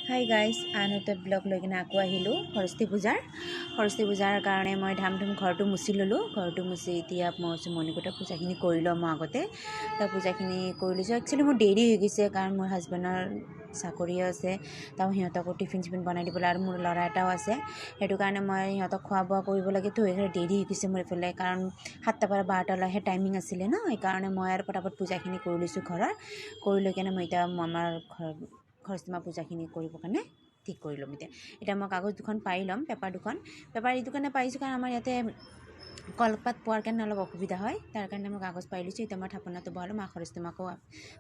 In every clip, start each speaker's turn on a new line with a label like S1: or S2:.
S1: Hi guys, আন এটা blog লৈ কিনে আকৌ আহিলোঁ। সৰস্বতী পূজাৰ কাৰণে মই ধাম ধুম ঘৰটো মুচি ল'লোঁ। ঘৰটো মুচি এতিয়া মই ভাবিছোঁ মণিকূটৰ পূজাখিনি কৰি লওঁ মই আগতে। তাৰ পূজাখিনি কৰি লৈছোঁ। একচুৱেলি মোৰ দেৰি হৈ গৈছে, কাৰণ মোৰ হাজবেণ্ডৰ চাকৰিও আছে, তাৰ সিহঁতকো টিফিন চিফিন বনাই দিবলৈ আৰু মোৰ ল'ৰা এটাও আছে। সেইটো কাৰণে মই সিহঁতক খোৱা বোৱা কৰিব লাগেতো, সেইকাৰণে দেৰি হৈ গৈছে মোৰ এইফালে। কাৰণ 7টাৰ পৰা 12টালৈহে টাইমিং আছিলে ন? সেইকাৰণে মই আৰু পটাপট পূজাখিনি কৰি লৈছোঁ ঘৰৰ। কৰি লৈ কেনে মই এতিয়া আমাৰ ঘৰ সৰস্বতী মা পূজাখিনি কৰিবৰ কাৰণে ঠিক কৰি ল'ম এতিয়া। এতিয়া মই কাগজ দুখন পাৰি ল'ম, পেপাৰ দুখন। পেপাৰ এইটো কাৰণে পাৰিছোঁ, কাৰণ আমাৰ ইয়াতে কলপাত পোৱাৰ কাৰণে অলপ অসুবিধা হয়। তাৰ কাৰণে মই কাগজ পাৰি লৈছোঁ। এতিয়া মই থাপনাটো বহালোঁ, মা সৰস্বতী মাকো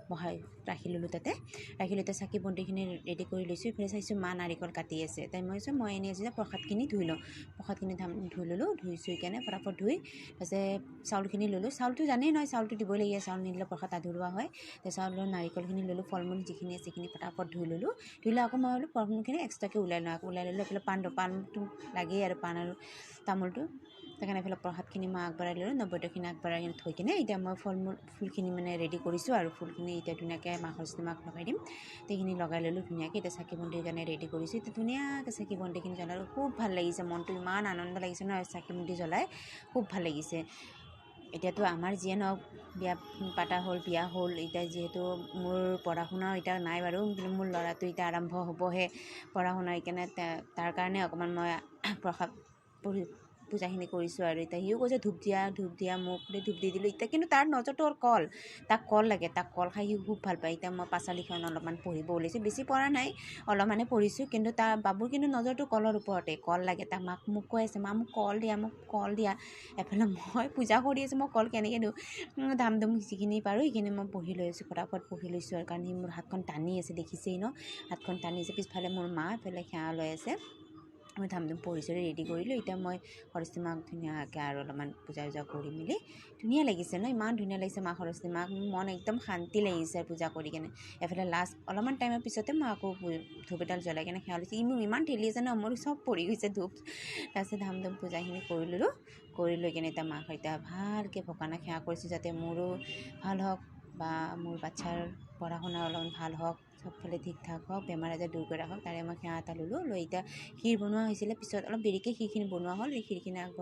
S1: বহাই ৰাখি ল'লোঁ তাতে ৰাখি লৈ। এতিয়া চাকি বন্তিখিনি ৰেডি কৰি লৈছোঁ। ইফালে চাইছোঁ মা নাৰিকল কাটি আছে। তাই মই ভাবিছোঁ, মই এনেই আছোঁ যে প্ৰসাদখিনি ধুই লওঁ। প্ৰসাদখিনি ধুই ল'লোঁ। ধুই চুই কেনে ফটাফট ধুই তাৰপিছত চাউলখিনি ল'লোঁ। চাউলটো জানেই নহয়, চাউলটো দিবই লাগিব। চাউল নিদিলে প্ৰসাদ আধৰুৱা হয়। চাউলৰ নাৰিকলখিনি ল'লোঁ, ফল মূল যিখিনি আছে সেইখিনি ফটাফট ধুই ল'লোঁ। ধুই লৈ আকৌ মই ভাবিলোঁ ফল মূলখিনি এক্সট্ৰাকৈ ওলাই লওঁ। আকৌ ওলাই ল'লোঁ। এইফালে পাণটো লাগেই আৰু পাণ আৰু তামোলটো। সেইকাৰণে এইফালে প্ৰসাদখিনি মই আগবঢ়াই ল'লোঁ, নৈবেদ্যখিনি আগবঢ়াই কিনে থৈ কিনে এতিয়া মই ফল মূল ফুলখিনি মানে ৰেডি কৰিছোঁ। আৰু ফুলখিনি এতিয়া ধুনীয়াকৈ মা সৰস্বতী মাক লগাই দিম। সেইখিনি লগাই ল'লোঁ ধুনীয়াকৈ। এতিয়া চাকি বন্তিৰ কাৰণে ৰেডি কৰিছোঁ। এতিয়া ধুনীয়াকৈ চাকি বন্তিখিনি জ্বলালোঁ। খুব ভাল লাগিছে মনটো, ইমান আনন্দ লাগিছে নহয় চাকি বন্তি জ্বলাই, খুব ভাল লাগিছে। এতিয়াতো আমাৰ যিয়ে নহওক বিয়া পাতা হ'ল, বিয়া হ'ল। এতিয়া যিহেতু মোৰ পঢ়া শুনাও এতিয়া নাই বাৰু, কিন্তু মোৰ ল'ৰাটো এতিয়া আৰম্ভ হ'বহে পঢ়া শুনা। সেইকাৰণে তাৰ কাৰণে অকণমান মই প্ৰসাদ পঢ়ি পূজাখিনি কৰিছোঁ। আৰু এতিয়া সিও কৈছে, "ধূপ দিয়া, ধূপ দিয়া মোক।" ধূপ দি দিলোঁ এতিয়া। কিন্তু তাৰ নজৰটো হ'ল কল। তাক কল লাগে, তাক কল খাই সি খুব ভাল পায়। এতিয়া মই পাঁচালীখন অলপমান পঢ়িব ওলাইছোঁ। বেছি পঢ়া নাই, অলপমানে পঢ়িছোঁ। কিন্তু তাৰ বাবুৰ কিন্তু নজৰটো কলৰ ওপৰতে। কল লাগে তাক। মাক মোক কৈ আছে, "মা, মোক কল দিয়া, মোক কল দিয়া।" এফালে মই পূজা কৰি আছোঁ, মই কল কেনেকৈ দিওঁ? ধাম ধুম যিখিনি পাৰোঁ সেইখিনি মই পঢ়ি লৈ আছোঁ, ফটাফট পঢ়ি লৈছোঁ। আৰু কাৰণ সি মোৰ হাতখন টানি আছে, দেখিছেই ন, হাতখন টানি আছে। পিছফালে মোৰ মা এফালে সেৱা লৈ আছে। মই ধাম ধুম পঢ়ি চঢ়ি ৰেডি কৰিলোঁ। এতিয়া মই সৰস্বতী মাক ধুনীয়াকৈ আৰু অলপমান পূজা চূজা কৰি মেলি, ধুনীয়া লাগিছে ন? ইমান ধুনীয়া লাগিছে মা সৰস্বতী মাক, মন একদম শান্তি লাগিছে পূজা কৰি কেনে। এফালে লাষ্ট অলপমান টাইমৰ পিছতে মই আকৌ ধূপ এডাল জ্বলাই কেনে সেৱা লৈছোঁ। ই মোক ইমান ঠেলি আছে ন, মোৰ চব পৰি গৈছে ধূপ। তাৰপিছত ধাম ধুম পূজাখিনি কৰি ল'লোঁ। কৰি লৈ কেনে এতিয়া মাক এতিয়া ভালকৈ ভগৱানক সেৱা কৰিছোঁ, যাতে মোৰো ভাল হওক বা মোৰ বাচ্ছাৰ পঢ়া শুনা অলপমান ভাল হওক, চবফালে ঠিক ঠাক হওক, বেমাৰ আজাৰ দূৰ কৰি ৰাখক। তাৰে মই সেৱা এটা ল'লোঁ। লৈ এতিয়া ক্ষীৰ বনোৱা হৈছিলে। পিছত অলপ দেৰিকৈ ক্ষীৰখিনি বনোৱা হ'ল। সেই ক্ষীৰখিনি আগবঢ়াই